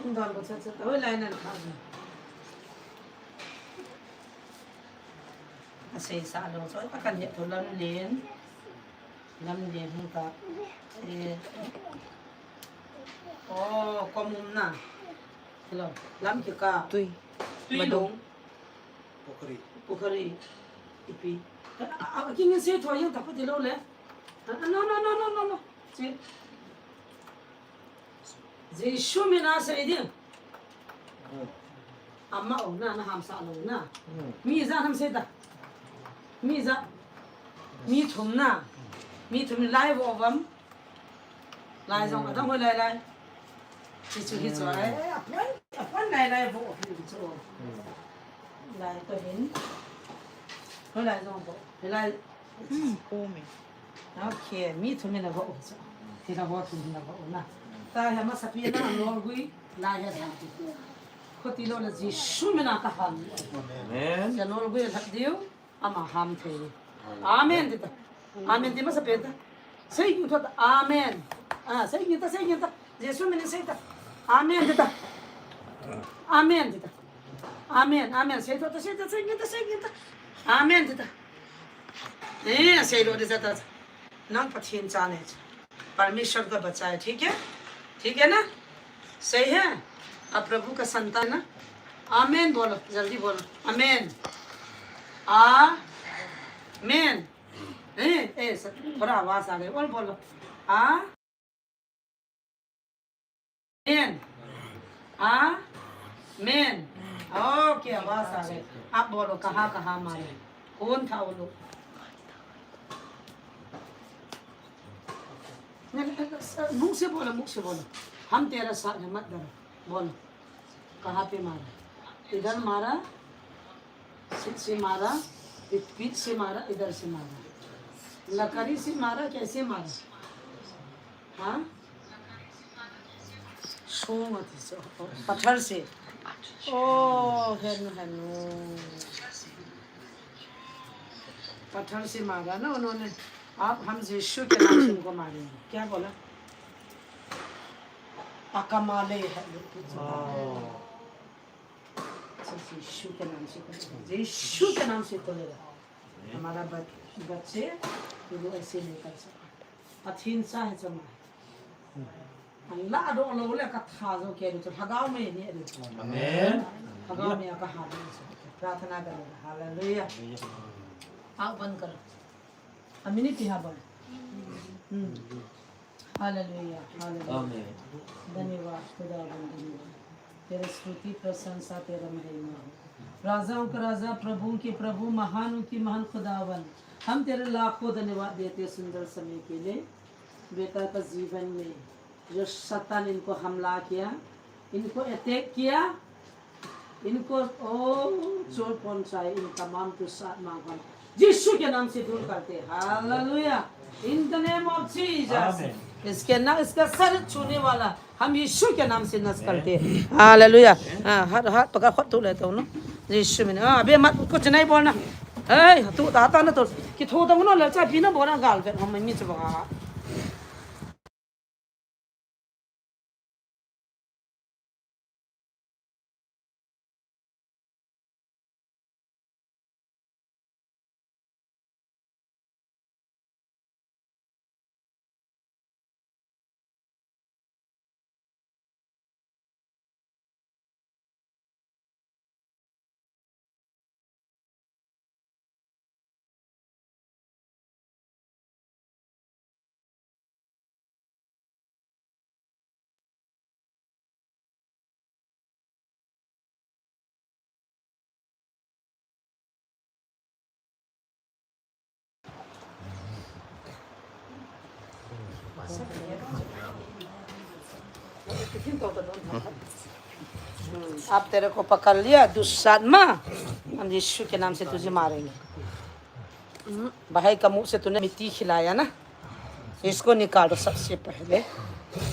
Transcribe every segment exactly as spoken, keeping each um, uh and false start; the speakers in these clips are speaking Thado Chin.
Indon ko chat chat. Oi, lai nan kha. Asei sa lo so, ta kan he to lam len. Lam len hung ta. Eh. Oh, kom um na. Hello. Lam ki ka. Tui. Tui lo. Pukhari. Pukhari. Ipi. A, a, a, king se tho yang ta pa ti lo le. A, a, no, no, no, no, no, no. Si. Jesu mina sei ding. Ama o na, na hamsa lo na. Mi ja ham sei ta. Mi ja. Mi thum na. Mi thum lai vo vam. Lai jong adang hoi lai lai. Hi chu hi chu ai. Apon, apon lai lai vo hi chu. Lai to hin. Hoi lai jong vo. Hoi lai. Hmm, ko mi. Okay, mi thum mina vo chu. Ti la vo thum mina vo na. Ta ha ma sa pi na lo gui lai ha. Ko ti lo na Jesu mina ka ham. Amen. Ya lo gui ha diu. Ama ham thei. Amen ti ta. Amen ti masa pen ta. Sei ngi ta. Amen. Ah, sei ngi ta, sei ngi ta. Jesu min sei ta. Amen ti ta. Amen ti ta. Amen, amen. Sei ta, sei ta, sei ngi ta, sei ngi ta. Amen ti ta. Eh, sei lo de sa ta. Nang Pathen cha ne. परमेश्वर का बच्चा है, ठीक है? ठीक है ना? सही है? आप प्रभु का संतान ना? आमेन बोलो, जल्दी बोलो। आमेन। आमेन। ए, ए, स-, थोड़ा आवाज आ गई, और बोलो। आमेन। आमेन। ओके, आवाज आ गई। आप बोलो, कहाँ, कहाँ मारे? कौन था वो लोग? नहीं, नहीं, नहीं, सर, मुंह से बोलो, मुंह से बोलो। हम तेरा साथ है, मत डरो। बोलो। कहाँ पे मारा? इधर मारा, सिर से मारा, पीठ, पीठ से मारा, इधर से मारा। लकड़ी से मारा, कैसे मारा? हाँ? Song ati so, पत्थर से। ओ, हेनु, हेनु। पत्थर से मारा ना उन्होंने। आप, हम यीशु के नाम से उनको मारेंगे। क्या बोला? Akamale हेनु। Oh। यीशु के नाम से खोलेगा। यीशु के नाम से खोलेगा। हमारा बच-, बच्चे, वो ऐसे नहीं कर सकते। Pathen cha hi chama. An la do lo le ka tha jo ke do chu Lhagao Mei ni do chu. Amen. Lhagao Mei ka ha do chu. प्रार्थना करेगा। हालेलुया। आंख बंद करो। A minute hi ha bol. Hmm. Hallelujah, hallelujah. Amen. धन्यवाद खुदावन, धन्यवाद। तेरी स्तुति प्रशंसा, तेरा महिमा हो। राजाओं का राजा, प्रभुओं के प्रभु, महानों की महान खुदावन, हम तेरे लाखों धन्यवाद देते हैं सुंदर समय के लिए। बेटा का जीवन में जो शैतान इनको हमला किया, इनको अटैक किया, इनको, ओ, चोर पहुंचाए, इन तमाम दुष्ट आत्मा को हम यीशु के नाम से दूर करते हैं। Hallelujah. In the name of Jesus। आमेन। इसके ना, इसका सर छूने वाला हम यीशु के नाम से नष्ट करते हैं। हालेलुया। हाँ, हाथ, हाथ पकड़, खुद तू लेता हूँ ना। यीशु में, हाँ, अबे मत, कुछ नहीं बोलना। ए, तू आता ना तो, कि थोड़ा ना ललचा पीना बोला गाल पे, हम मम्मी से बगा। अब तेरे को पकड़ लिया, दुष्ट आत्मा, हम यीशु के नाम से तुझे मारेंगे। भाई का मुंह से तूने मिट्टी खिलाया ना, इसको निकाल दो सबसे पहले,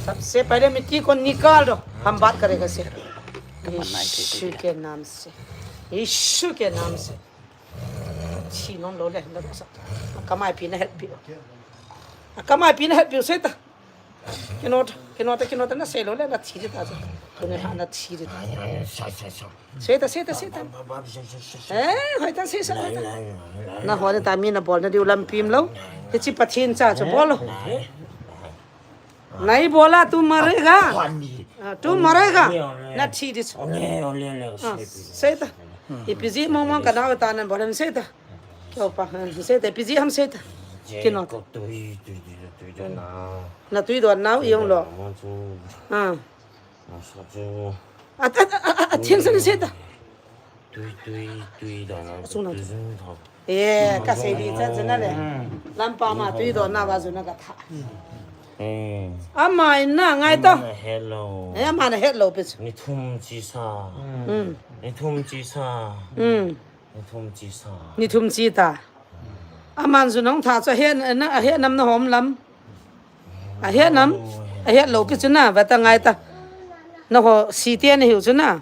सबसे पहले मिट्टी को निकाल दो, हम बात करेंगे से। यीशु के नाम से, यीशु के नाम से। Chi nong lo le, lo sa. Kamai pi na help pi. Kamai pi na help pi se ta. Kinot, kinot, kinot, na sei lou le, na thi di ta chu. Tuni ha na thi di ta. Sai, sai, sai. Sei ta, sei ta, sei ta. Ba, ba, ba, sai, sai, sai, sai. Eh, hoi ta, sei, sei, hoi ta. Lai, lai, lai, lai. Na ho ni ta mi na bol na diu lampi um lou. Hichi Pathen cha chu bol lou. Lai, lai. Nahi bola, tu marega. Ah, tu marega. Na thi di chu. Ah, sei ta. Ipi ji mong mong ka nao ta nan bol ham sei ta. Kyo pa, ah, sei ta. Ipi ji ham sei ta. Kinot. Na tui don nau i ong lou. Ah. Athiang san sei ta. Tui, tui, tui don nau. Sung nau. Eh, ka sei di chan chan na le. Lampa ma tui don na va jun na ka tha. Ama in na ngai to. Ama na het lou. Eh, ama na het lou pi chu. Ni thum chi sa. Ni thum chi sa. Ni thum chi sa. Ni thum chi ta. Aman jun nong tha chu a het, na, a het nam na hom lam. A het nam, a het lou pi chu na, va ta ngai ta. Na ho si te na hiu chu na.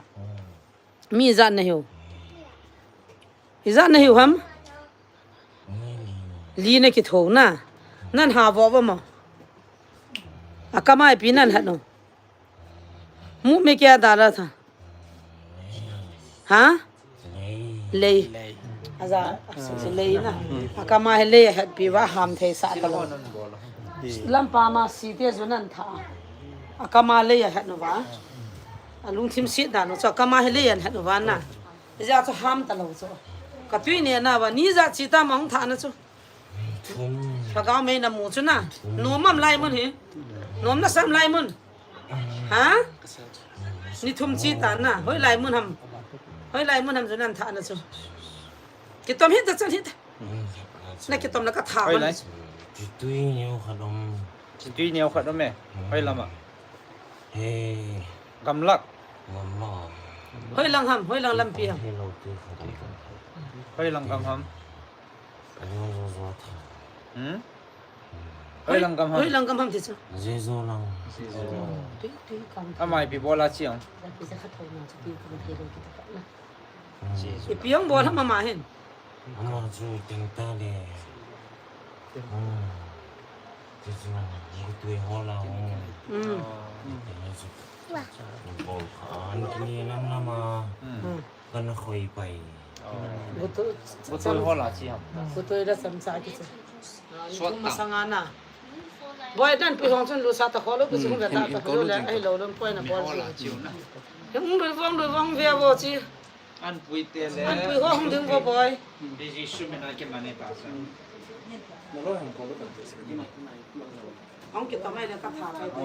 Mi ijat na hiu. Ijat na hiu ham? Li na kitho na. Nan ha vo va mo. A kamai pi nan het no. Mu me kya dala tha. Ha? Lei. Aja, lei na. A kama hi lei a het pi va ham thei sa ta lou. Lampa ma si te jun nan tha. A kama lei a het no va. A lungthim si dan no chu a kama hi lei a het no va na. Ija chu ham ta lou chu. Ka tui ne na va ni ja chi ta ma hung tha na chu. Lhagao mei na mu chu na. Nom am lai mun hi. Nom na sam lai mun. Ha? Ni thum chi ta na. Hoi lai mun ham. Hoi lai mun ham chu nan tha na chu. Kitom hi ta chan hi ta. Na kitom na ka tha. Hoi lai. Chi tui neo khat om. Chi tui neo khat om e. Hoi lama. He. Gamlak. Gamlak. Hoi lang ham, hoi lang lampi ham. He lo tui khat om. Hoi lang gam ham. Ka neo zo zo tha. Hmm? Hoi lang gam ham. Hoi lang gam ham ti chu. Jejo lang. Tui, tui kam. Amai pi bola chi ang. Lampi sa khat hoi na chu tui kam thei lou kiti ka na. Ipi ong bol ham ama hin. Ama chu teng ta le. Hmm. Chu chu, gutui hola hung. Hmm. Teng chu. Bol khan kini lam lama. Hmm. Kana khoi pai. Gutui, gutui hola chi ham. Gutui la sam sa ki chu. Suat ta. Masanga na. Boi dan pi hong chun lu sa ta kholo, pi chu hung ve ta ta kholo le, ai lo lom poi na bol. Hung lu vong lu vong ve vo chi. An pui te le. An pui ho hung ding vo boi. Busy sum na ke mane ta sa. Hung kitom mai le ka tha kai to.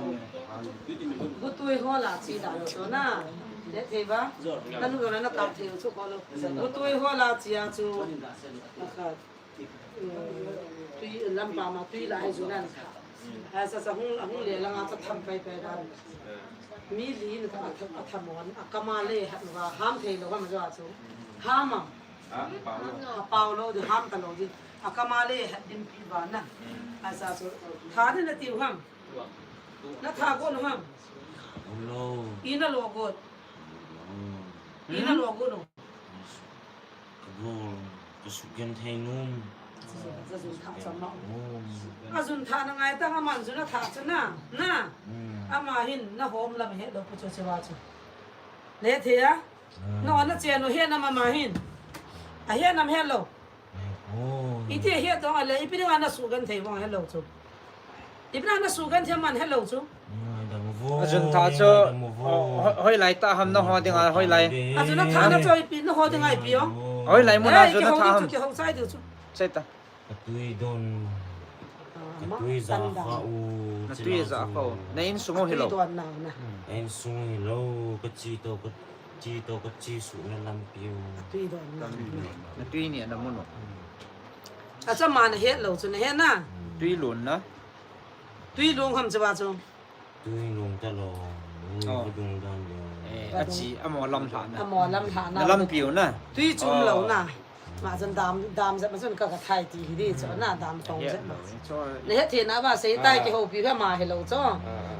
Gutui hola chi dan chu na. Le thei ba. Na lu na ka thei chu kholo. Gutui hola chi a chu. Na kha. Tui lampa ma tui la hai jun nan kha. Hai sa sa hung, hung le langa cha tham pai pai dan. Mi li in ka a tham, a tham on, a kama le hat va ham thei lou ham jo a chu. Ham am. Ha pau lou di ham ta lou di. A kama le hat dim pi va na. Hai sa chu. Tha di na tiu ham. Na tha go no ham. Lo. I na lo go. I na lo go no. Ka bol, ka sugenthei nom. Ka jun tha na ngai ta, aman jun a tha chu na, na. Hmm. Ama hin na hom lam het lou pu chu che va chu. Le the a? Hmm. Na ona che no het nam ama hin. A het nam het lou. Oh. Iti het dong a le, ipi dinga na sugenthei vong het lou chu. Ipi na na sugenthei man het lou chu. Ajun tha chu, hoi, hoi lai ta ham na ho dinga, hoi lai. Ajun a tha na chu ipi na ho dinga ipi o. Hoi lai mun a jun a tha ham. Ki hong sai diu chu. Sai ta. Ka tui don. Ka tui ja kha u. Na tui ja kha u. Na insung u hi lou. Tui don na na. Na insung u hi lou. Ka chi to, ka chi to, ka chi su na lampi u. Tui don na. Na tui ni na mun u. Acha ma na het lou chu na het na. Tui lun na. Tui lung ham chu va chu. Tui lung ta lou. Ka dung dan lou. Eh, achi, amo lam lha na. Amo lam lha na. Na lampi u na. Tui chum lou na. Ma chun dam, dam jat ma chun ka, ka thai ti hi di chu na, dam tong jat ma. Na het thei na ba sei tai ki ho pi ka ma hi lou chu.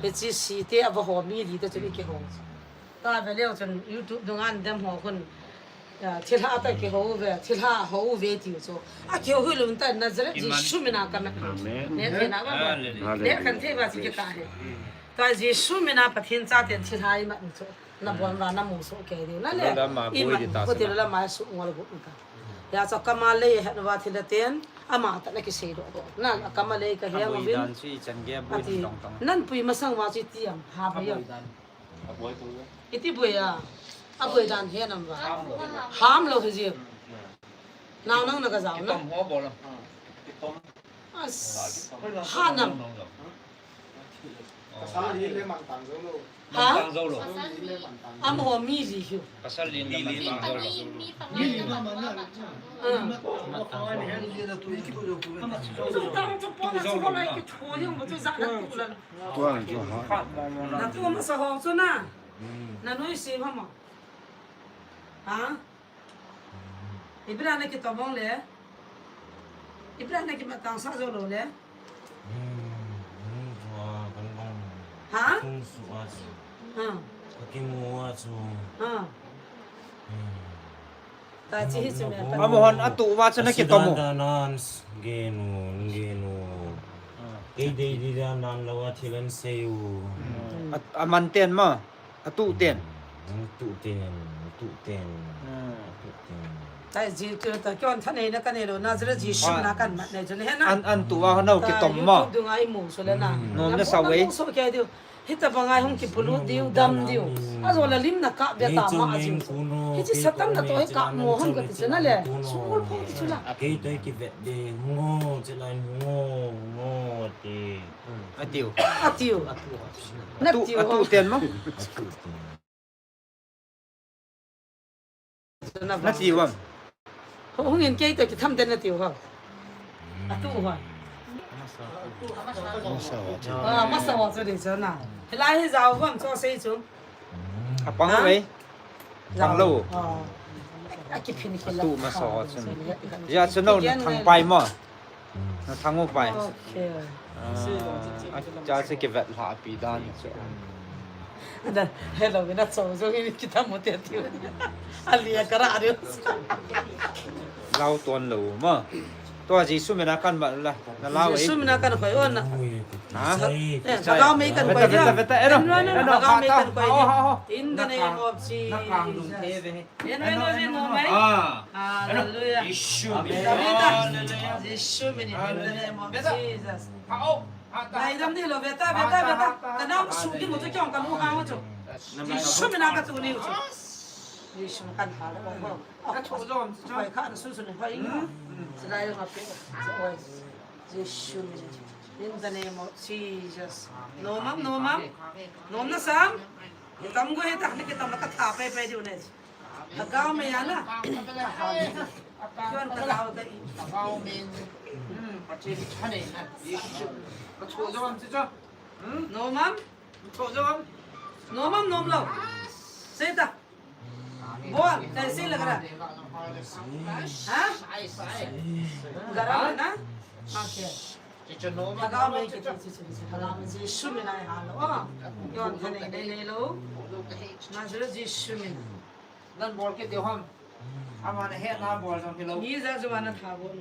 He chi si te a va ho mi li te chu ni ki ho. Ta ve leu chun YouTube dunga an dem ho khun. Ya, thilha ta kihou ve, thilha hou ve tiu chu. A kihou hui lum ta Nazareth Jesu mina ka me. Amen. Ne thei na ba. Hallelujah. Ne kan thei ba chi kita he. Ta Jesu mina Pathen chaten thilha i mat chu. Na bon va na mu so ke diu na le. Lama i boi mat di ta ko ti sana. Lama su ngol gu ta. Ya cha kama le he no va thilha ten ama ta na kisei do do. Na kama le ka he. Aboi ngol dan si chan ge boi. Ati, tong tong. Nan pui masang va chi tiam ha ba yo. Aboi dan. Iti boi a. Aboi dan he nam va. Ham lo. Ham lo he ji. Nau nang na ka jao na. Kitom ho bol. Kitom. As, ha nam. Pasal li le mantang jou lo. Ha? Mantang jou lo. Pasal li le mantang. Am ho mi li hiu. Pasal li le mantang jou lo. Mi li ma ma na. Ah. Mantang jou lo. Tu tang tu po na tu ho lai ki thu hiu mo tu za na tu lan. Tuan chu ha. Na tu ma sa ho chu na. Hmm. Na noi si ha mo. Ha? Ibrahim na kitomong le. Ibrahim na kimatang sa jou lo le. Hmm, hmm, tua kan bang. Ha? Tung su a chu. Ha. Ka kimu a chu. Ha. Hmm. Ta chi hi chu me ta. Amo hon atu va chu na kitomo. Asidan danan, genu, genu. Ah. Kei dei di danan lo a thil an sei u. Hmm. A, a man ten ma. Atu ten. Hmm, atu ten, atu ten. Hmm. Atu ten. Tai ji tu ta kyon tha nei na ka nei lo, Nazareth Jesu na kan mat nei chu ne na. An, an tu a hon au kitom ma. YouTube dunga i mu so le na. Hmm. Nom na sa wei. Mu so ke diu. Hita banga hung kipulut diu, dam diu. A jo la lim na ka be ta ma a ji. Hichi Satan na to he ka mo hon ka ti chu na le. Sungul phong ti chu na. Kei to kivet de ngo, che lai ngo, ngo ti. Atiu. Atiu. Na tiu. Atu ten mo. Na tiu am. Hung in kei to kitham den na tiu ho. Atu ho. Masa ho. Ah, masa ho chu de chu na. Hilai hi jao ho am chu sei chu. Apang lo. Pang lo. Ah. Akiphin kila. Atu masa ho chu. Ya chu no na thang pai mo. Na thang u pai. Okay. Ah, a cha se kivet lha pi dan chu. Na, hello, na cho jo ni kita mo te tiu. Ali a kara ari. Lau ton lo ma. To Jesu mina kan ba la. Na lau ei. Jesu mina kan khoi on na. Ha? Eh, ka lau mei kan khoi dia. Beta, beta, beta. Eno, eno, eno, ka lau mei kan khoi dia. In the name of Jesus. Eno, eno, eno, eno, mai. Ah. Hallelujah. Yeshu. Amen. Hallelujah. Yeshu min. In the name of Jesus. Lai dam ni lo, beta, beta, beta. Kana su di mo to kyong kanu ha mo to. Yeshu min ka tu ni to. Yeshu kan ha lo. Ka tu lo. Pai ka su su ni pai. Silai ma pe. Yeshu min. In the name of Jesus. No mam, no mam. No na sam. Tam go he ta ni ke tam ka tha pe pe di u ne. Lhagao mei a na. Kion ka lhagao ka i. Lhagao mei. Hmm, Pathen thanei na. Yesu. Ka cho jo am chu cho. Hmm? Nom am? Cho jo am? Nom am nom lo. Sei ta. Bol, kai sei la kara. Ha? Kara na? Okay. Lhagao mei ki ti, ti, ti, ti, lhagao mei Jesu min a i ha lo. Kion thanei nei nei lo. Nazareth Jesu min. Nan bol kit diu ham. Ama na he na bol jong hilou. Ni ja jo na tha bol.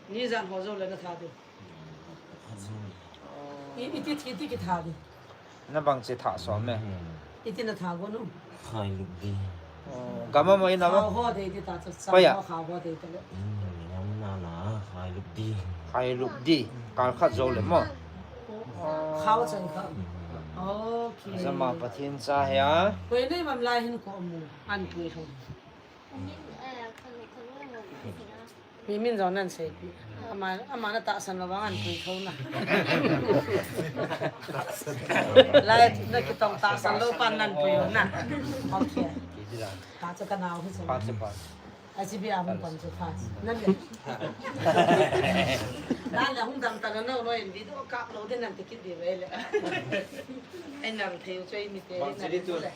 Ni ja ho jo le na tha diu. I, iti, iti ki tha diu. Na bang che tha so me. Iti na tha go nu. Khai lup di. Gama mo ina mo. Ho de ti ta cha. Koi a? Ho de ta le. Nam na na khai lup di. Khai lup di. Kal khat jo le mo. Khao chan kha. Okay. Jama Pathen cha he a. Koi nei mam lai hin ko mu. An pui thong. Mi min jong nan sei pi. Ama, ama na tahsan lo vang an pui tho na. Lai na kitong tahsan lo pan nan pui na. Okay. Ta cha ka nau hi cha. Pha cha pha. A chi bi a hung pan cha pha. Nan le. Nan le hung dam ta na no no in video kap lo de nan te kit di ve le. Ai nang thei u choi mi te. Bang nan chi di tu le.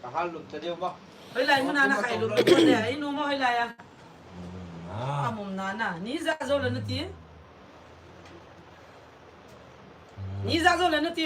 Ka hal lup ta diu ma. Hoilai muna na khai lup ta diu. Ai nu ma hoilai a. A mum na na. Ni ja jo le na ti. Ni ja jo le na ti.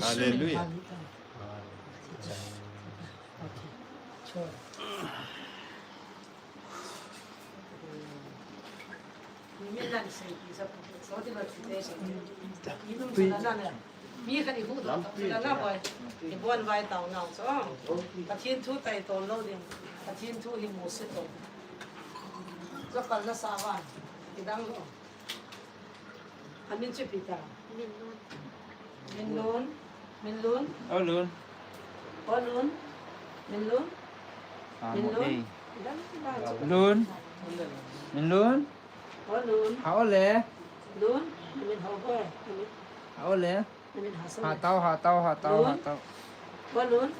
Hallelujah. Mi khat i huhdoh tah chu la na boy. I bon vai tau nau chu. Pathen thu tai ton lou ding. Pathen thu hi mu se to. Jokal na sa va. Kidang lou. Amin chu ipi ta. Minlun. Minlun. O Lun. O Lun. Minlun. Ah, Minlun. Dang, dang, dang. Lun. Minlun. O Lun. Hao le. Lun. Namin hao boy. Namin. Hao le. Namin hao. Hatau, hatau, hatau, Lun. Hatau. O Lun.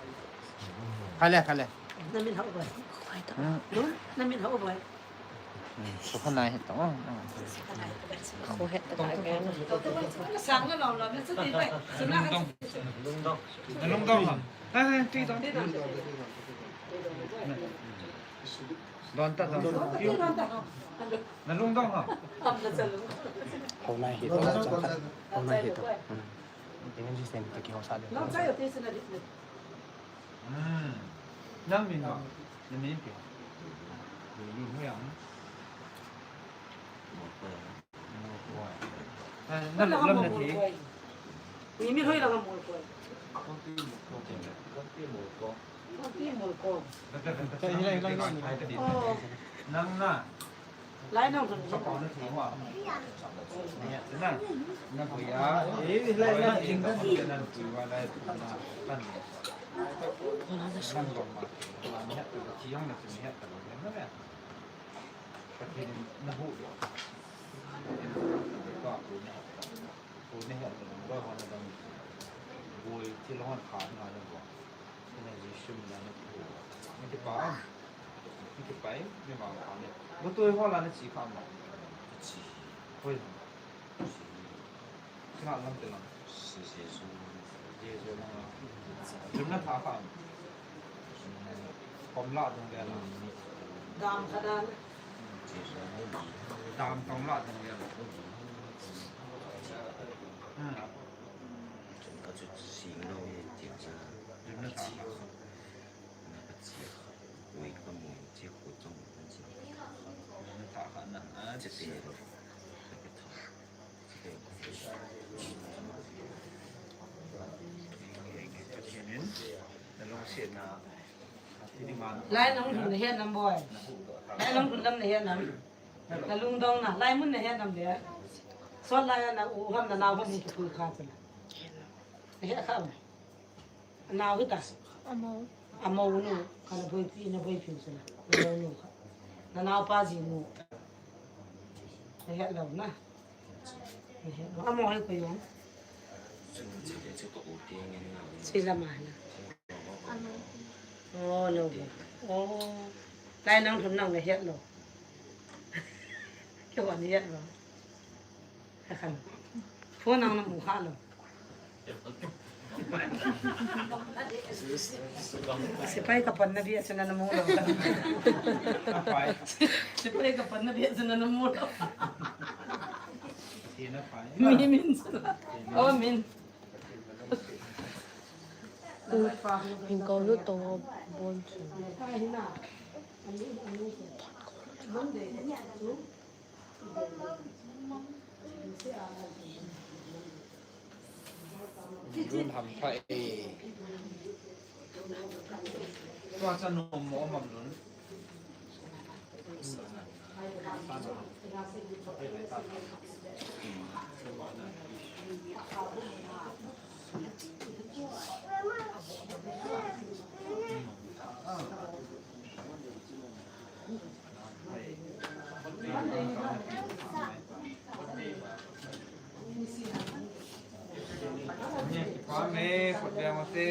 Khale, khale. Namin hao boy. Hmm. Lun. Namin hao boy. Hmm, so khanai he to. Hmm. Ko he to ka. Sang na lom lom na chu ti bai. Suna ka. Lungdong. Lungdong ha. Hai, hai, ti dong. Don ta, don. Don ta. Na lungdong ha. Hao nai he to. Hao nai he to. Hmm. Tingin si sen ta ki ho sa de. Nang sa yo ti sina di. Hmm. Nang min ba? Nang min pi. Ni ni hu yang. Eh, na lom na ti. Ni mi hoi lang mo ko. Ko ti mo ko. Ko ti mo ko. Ko ti mo ko. Oh. Lai nang thun. Sa pa na thun wa. Na. Na ko ya. Eh, lai na thun. Na ko ya lai. Na. Kan. Kan ko ma. Ni ha ta chi yang na chi ni ha ta na. Na. Ka thun na hu yo. Ka ko na. Ko ni ha ta. Ko ha na dang. Boi ti lo han kha na na ko. Ina Jesu min a na kipa. Na kipa am? Na kipa e? Ni ma pa ni. Bo toi ho la na chi kha ma. Chi. Hoi. Chi. Chi na lam te lam. Chi Jesu. Jesu na. Jum na tha kha am? Kom la dong le la. Dam kha dan. Dam kom la dong le la. Hmm. Ka chu sing lo hi ti cha. Jum na tha kha. Na ka chi kha. Ui ka mu chi khu chong na chi. Jum na tha kha na. Ah, chi te. Lai nang hun na hian nam boi. Lai nang hun lam na hian nam. Na lungdong na. Lai mun na hian nam le. Sot lai na u ham na nau ham ni ki pui kha chana. Na hian kha. Nau hi ta. Amo. Amo nu. Ka na boi ti na boi piu chana. Na nu kha. Na nau pa ji nu. Na hian lo na. Amo hi ko yong. Sila mana. Oh, no. Oh. Lai nang thun nang le hiat lo. Ke wan hiat lo. Ka khan. Phone nang na mu kha lo. Sepai ka pan na bia chana na mu lo. Sepai ka pan na bia chana na mu lo. Mi min. Oh, min. Hin ko lu tong o bon chu. Lun ham pha e. Tua cha nom mo mam lun. Amen. Khut beng ute.